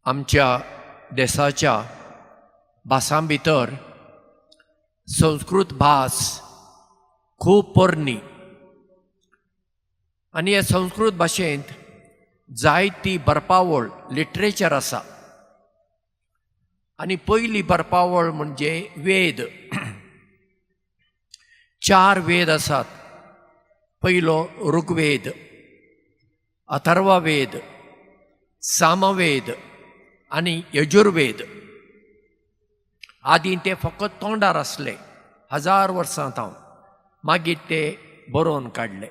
आमच्या देसाच्या भासां भितर संस्कृत भास खूब पोरणी आनी हे संस्कृत भाशेंत जायती बरपावळ, लिटरेचर आसा. आनी पयली बरपावळ म्हणजे वेद. 4 वेद आसात. पयलो ऋग्वेद, अथर्ववेद, सामवेद आनी यजुर्वेद. आदीं ते फकत तोंडार आसले 1000 वर्सां थावन, मागीर ते बरोवन काडले.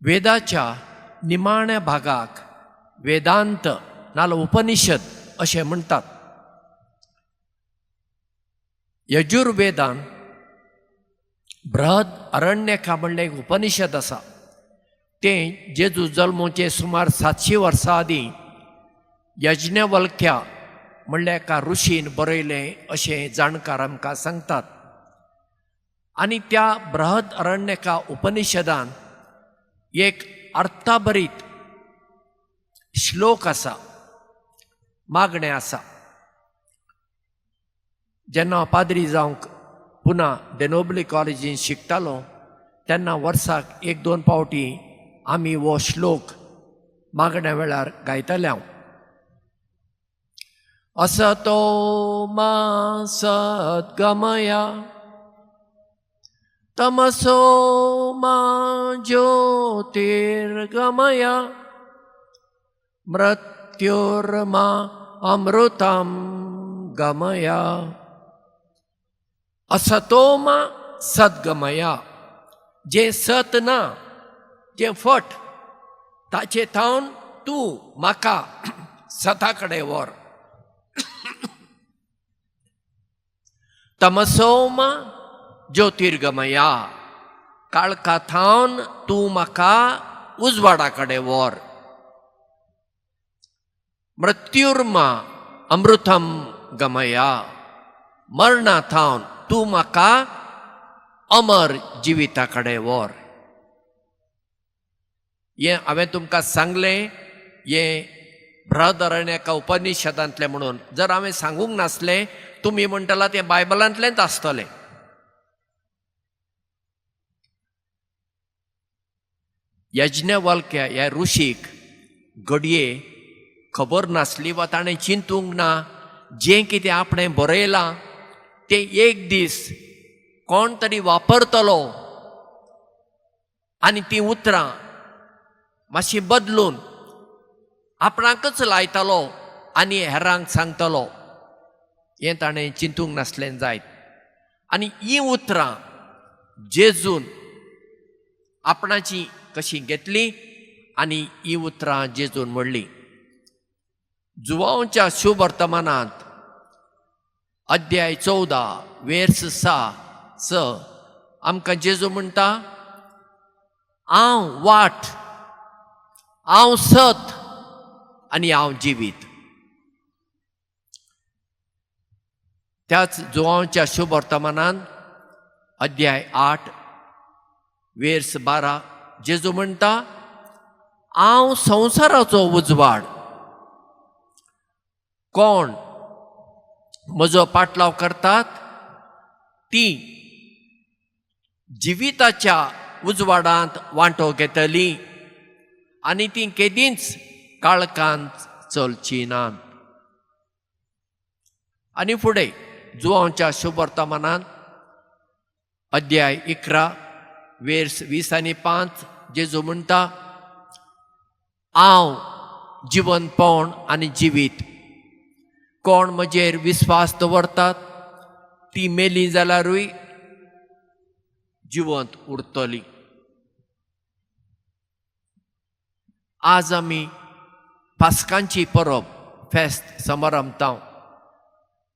वेदाच्या निमाण्या भागाक वेदांत नाजाल्यार उपनिषद अशें म्हणटात. यजुर्वेदान बृहद अरण्यका म्हणलें एक उपनिषद आसा. तें जेजू जल्मोचे सुमार 700 वर्सां आदीं यज्ञवल्क्या म्हणल्या एका ऋषीन बरयलें अशें जाणकार आमकां सांगतात. आनी त्या बृहद अरण्यका उपनिषदान एक अर्थाभरीत श्लोक आसा, मागणें आसा. जेन्ना हांव पाद्री जावंक पुना देनोबली कॉलेजीन शिकतालो तेन्ना वर्साक 1-2 फावटी आमी हो श्लोक मागण्या वेळार गायताले. हांव असतो मा सद्गमया तमसो मा ज्योतिर्गमया मृत्युर्मा अमृतम गमया. असतो मा सद्गमया, जें सत ना, जें फट, ताचे थावन तूं म्हाका सता कडेन व्हर. तमसो मा ज्योतिर्गमया, काळखा थावन तूं म्हाका उजवाडा कडेन व्हर. मृत्युर्मा अमृतम गमया, मरणा थावन तूं म्हाका अमर जिविता कडेन व्हर. हें हांवें तुमकां सांगलें, हें बृहदारण्यका उपनिषदांतलें म्हणून. जर हांवें सांगूंक नासलें तुमी म्हणटला तें बायबलांतलेंच आसतलें. यज्ञवल्क्या ह्या ऋषीक घडये खबर नासली वा ताणें चिंतूंक ना, जें कितें आपणें बरयलां तें एक दीस कोण तरी वापरतलो आनी तीं उतरां मातशीं बदलून आपणाकच लायतलो आनी हेरांक सांगतलो, हें ताणें चिंतूंक नासलें जायत. आनी हीं उतरां जेजून आपणाची कशी घेतली आनी हीं उतरां जेजून म्हणलीं. जुवांवच्या शुभवर्तमानांत अध्याय 14 वेर्स 6 आमकां जेजू म्हणटा, हांव वाट, हांव सत आनी हांव जिवीत. त्याच जुवांवच्या शुभवर्तमानान अध्याय 8 वेर्स 12 जेजू म्हणटा, हांव संवसाराचो उजवाड, कोण म्हजो पाटलाव करतात ती जिविताच्या उजवाडांत वांटो घेतली आनी ती केदींच काळखांत चलची नात. आनी फुडें जुवांच्या शुभवर्तमानांत अध्याय 11 वेर्स 20 आनी 5 जेजू म्हणटा, हांव जिवनपण आनी जिवीत, कोण म्हजेर विस्वास दवरतात ती मेली जाल्यारूय जिवंत उरतली. आज आमी पास्कांची परब फेस्त समारंभता.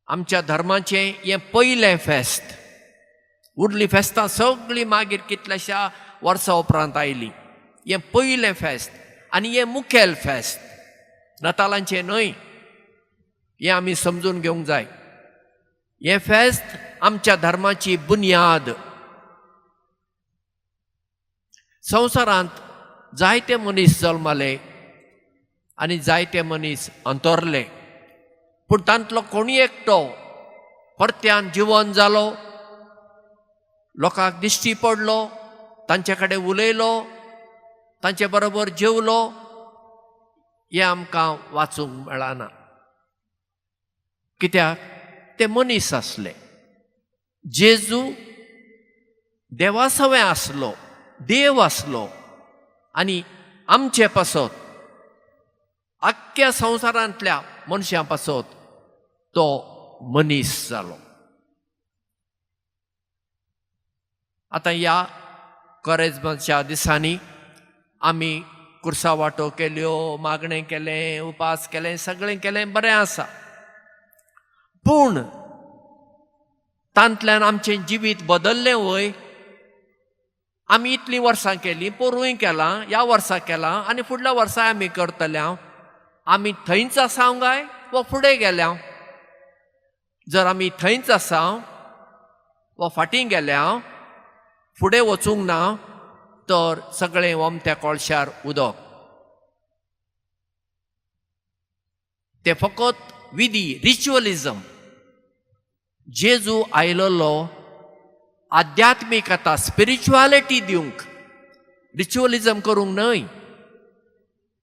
आमच्या धर्माचें हें पयलें फेस्त. उरली फेस्तां सगळीं मागीर कितल्याश्या वर्सां उपरांत आयलीं. हें पयलें फेस्त आनी हें मुखेल फेस्त, नातालांचें न्हय, हें आमी समजून घेवंक जाय. हें फेस्त आमच्या धर्माची बुन्याद. संवसारांत जायते मनीस जल्मले आनी जायते मनीस अंतरले. पूण तांतलो कोणी एकटो परत्यान जिवन जालो, लोकांक दिश्टी पडलो, तांचे कडेन उलयलो, तांचे बरोबर जेवलो, हें आमकां वाचूंक मेळना. कित्याक ते मनीस आसले. जेजू देवा सवें आसलो, देव आसलो आनी आमचे पासत, आख्ख्या संवसारांतल्या मनशां पासत तो मनीस जालो. आतां ह्या कोरेज्माच्या दिसांनी आमी कुर्सा वांटो केल्यो, मागणें केलें, उपास केलें, सगळें केलें, बरें आसा. पूण तांतल्यान आमचें जिवीत बदल्लें वय? आमी इतलीं वर्सां केलीं, पोरूंय केलां, ह्या वर्सा केलां आनी फुडल्या वर्साय आमी करतले. आमी थंयच आसा काय वा फुडें गेल्या? जर आमी थंयच आसा वा फाटीं गेल्या, फुडें वचूंक ना, तर सगळें ओमत्या कोळशार उदक. तें फकत विधी, रिच्युअलिजम. जेजू आयलेलो आध्यात्मिकता, स्पिरिच्युअलिटी दिवंक, रिच्युअलिजम करूंक न्हय.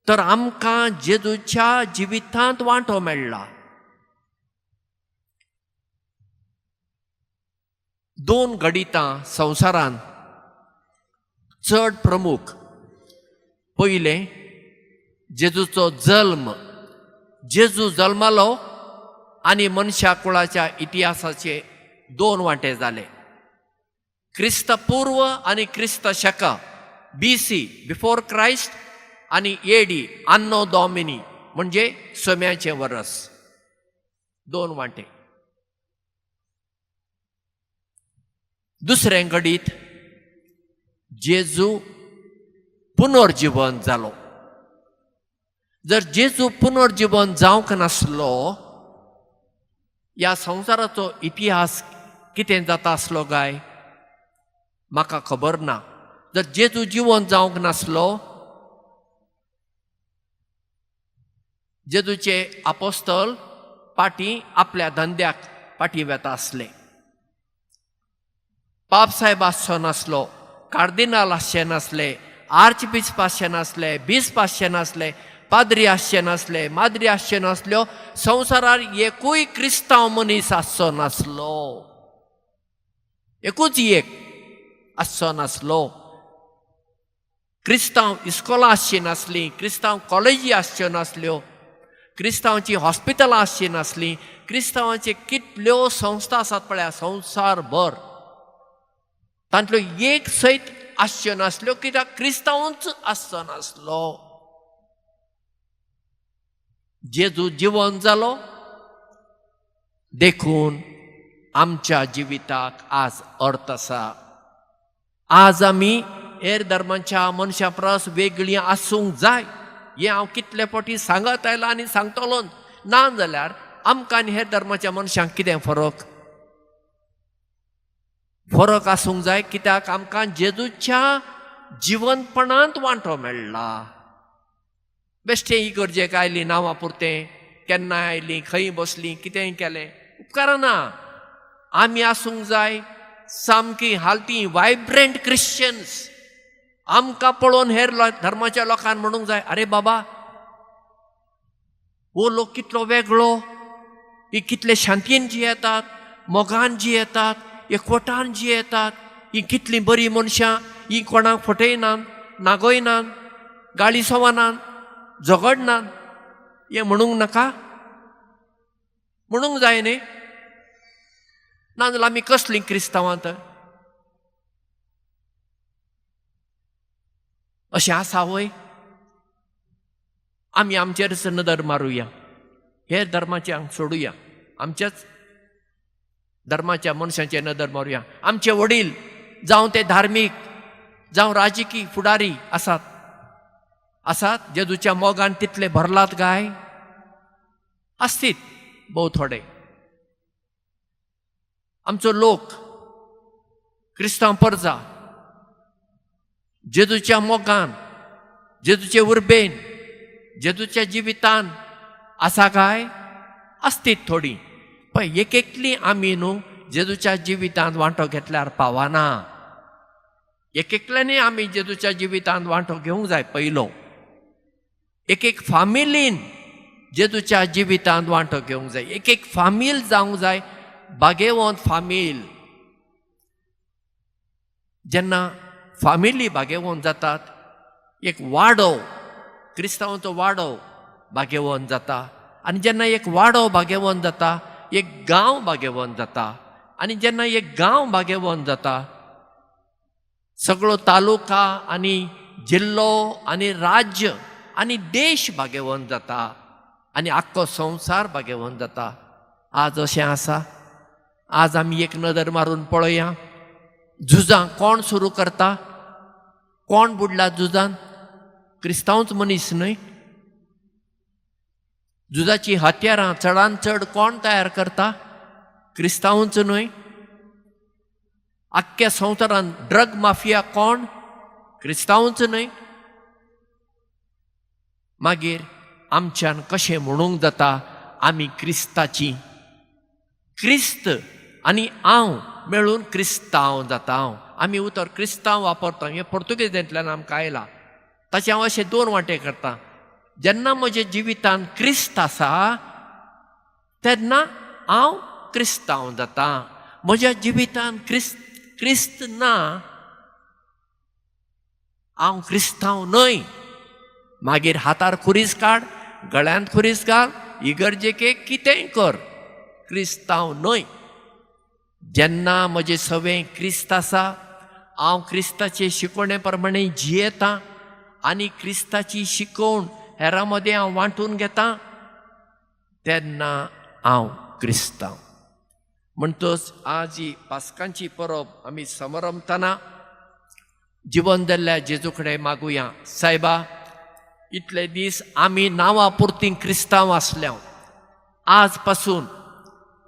तर आमकां जेजूच्या जिवितांत वांटो मेळ्ळा. दोन घडितां संवसारांत चड प्रमुख. पयलें जेजूचो जल्म. जेजू जल्मालो आनी मनशा कुळाच्या इतिहासाचे दोन वांटे जाले, क्रिस्त पूर्व आनी क्रिस्त शक, BC before Christ आनी AD Anno Domini म्हणजे सोम्याचें वरस. दोन वांटे. दुसरें घडीत जेजू पुनर्जिवन जालो. जर जेजू पुनर्जिवन जावंक नासलो, ह्या संवसाराचो इतिहास कितें जाता आसलो काय म्हाका खबर ना. जर जेजू जिवन जावंक नासलो, जेजूचे आपोस्तल पाटी आपल्या धंद्याक पाटी वेता आसले. पापसाहेब आसचो नासलो, कार्दिनाल आसचे नासले, आर्च बिस्प आसचे नासले, बिस्प आसचे नासले, पाद्री आसचे नासले, माद्री आसच्यो नासल्यो, संवसारार एकूय क्रिस्तांव मनीस आसचो नासलो, एकूच एक आसचो नासलो. क्रिस्तांव इस्कोलां आसचीं नासलीं, क्रिस्तांव कॉलेजी आसच्यो नासल्यो, क्रिस्तांवाचीं हॉस्पिटलां आसचीं नासलीं, क्रिस्तांवाची कितल्यो संस्था आसात पळया संवसारभर, तांतल्यो एक सयत आसच्यो नासल्यो, कित्याक क्रिस्तांवूच आसचो नासलो. जेजू जिवन जालो देखून आमच्या जिविताक आज अर्थ आसा. आज आमी हेर धर्मांच्या मनशां परस वेगळीं आसूंक जाय हें हांव कितले फावटी सांगत आयलां आनी सांगतलो. ना जाल्यार आमकां आनी हेर धर्माच्या मनशांक कितें फरक? फरक आसूंक जाय, कित्याक आमकां जेजूच्या जिवनपणांत वांटो मेळ्ळा. बेश्टें इगर्जेक आयलीं नांवां पुरतें, केन्नाय आयलीं, खंय बसलीं, कितेंय केलें, उपकारना. आमी आसूंक जाय सामकी हालती वायब्रंट क्रिश्चन्स. आमकां पळोवन हेर धर्माच्या लोकांक म्हणूंक जाय, अरे बाबा हो लोक कितलो वेगळो, ही कितले शांतीन जियेतात, मोगान जियेतात, एकवटान जियेतात, ही कितलीं बरीं मनशां, ही कोणाक फटयनात, नागयनात, गाळी सवनात, झगडनात, हें म्हणूंक नाका? म्हणूंक जाय न्ही? नाजाल्यार आमी कसलीं क्रिस्तांवां तर? अशें आसा वय? आमी आमचेरच नदर मारुया, हेर धर्माचे सोडुया, आमच्याच धर्माच्या मनशांचेर नदर मारुया. आमचे वडील जावं ते धार्मीक जावं राजकी फुडारी आसात, आसात जेजूच्या मोगान तितले भरलात काय? आसतीत भोव थोडे. आमचो लोक क्रिस्तांव परजा जेजूच्या मोगान, जेजूचे उर्बेन जेजूच्या जिवितान आसा काय? आसतीत थोडी, पळय एक एकली आमी न्हू जेजूच्या जिवितांत वांटो घेतल्यार पावना. एक एकल्यानी आमी जेजूच्या जिवितांत वांटो घेवंक जाय. पयलो एक एक फामिलीन जेजूच्या जिवितांत वांटो घेवंक जाय. एक एक फामील जावंक जाय, बागेवंत फामील. जेन्ना फामिली बागेवंत जातात, एक वाडो, क्रिस्तांवांचो वाडो भागेवंत जाता. आनी जेन्ना एक वाडो भागेवंत जाता, एक गांव भागेवंत जाता. आनी जेन्ना एक गांव भागेवंत जाता, सगळो तालुका आनी जिल्लो आनी राज्य आनी देश भागेवंत जाता आनी आख्खो संवसार भागेवंत जाता. आज अशें आसा? आज आमी एक नदर मारून पळोवया, झुजां कोण सुरू करता? कोण बुडला झुजान? क्रिस्तांवच मनीस न्हय? झुजाची हत्यारां चडान चड कोण तयार करता? क्रिस्तांवच न्हय? आख्ख्या संवसारांत ड्रग माफिया कोण? क्रिस्तांवच न्हय? मागीर आमच्यान कशें म्हणूंक जाता आमी क्रिस्ताची? क्रिस्त आनी हांव मेळून क्रिस्तांव जाता. हांव आमी उतर क्रिस्तांव वापरता, हें पोर्तुगेजांतल्यान आमकां आयलां. ताचें हांव अशें दोन वांटे करता. जेन्ना म्हज्या जिवितांत क्रिस्त आसा तेन्ना हांव क्रिस्तांव जाता. म्हज्या जिवितांत क्रिस्त क्रिस्त ना, हांव क्रिस्तांव न्हय. मागीर हातार खुरीस काड, गळ्यांत खुरीस घाल, इगर्जेके कितेंय कर, क्रिस्तांव न्हय. जेन्ना म्हजें सवें क्रिस्त आसा, हांव क्रिस्ताचे शिकवणे प्रमाणे जियेतां आनी क्रिस्ताची शिकवण हेरां मदें हांव वांटून घेतां, तेन्ना हांव क्रिस्तांव. म्हणटच आज ही पास्कांची परब आमी समरंभतना जिवन जाल्ल्या जेजू कडेन मागुया, सायबा, इतले दीस आमी नांवा पुरती क्रिस्तांव आसल्या, आज पासून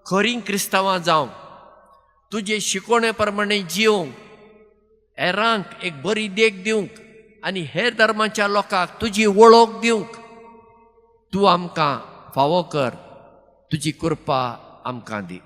खरीं क्रिस्तांवां जावंक, तुजे शिकवणे प्रमाणे जियोंक, हेरांक एक बरी देख दिवंक आनी हेर धर्माच्या लोकांक तुजी वळख दिवंक तूं आमकां फावो कर. तुजी कृपा आमकां दी.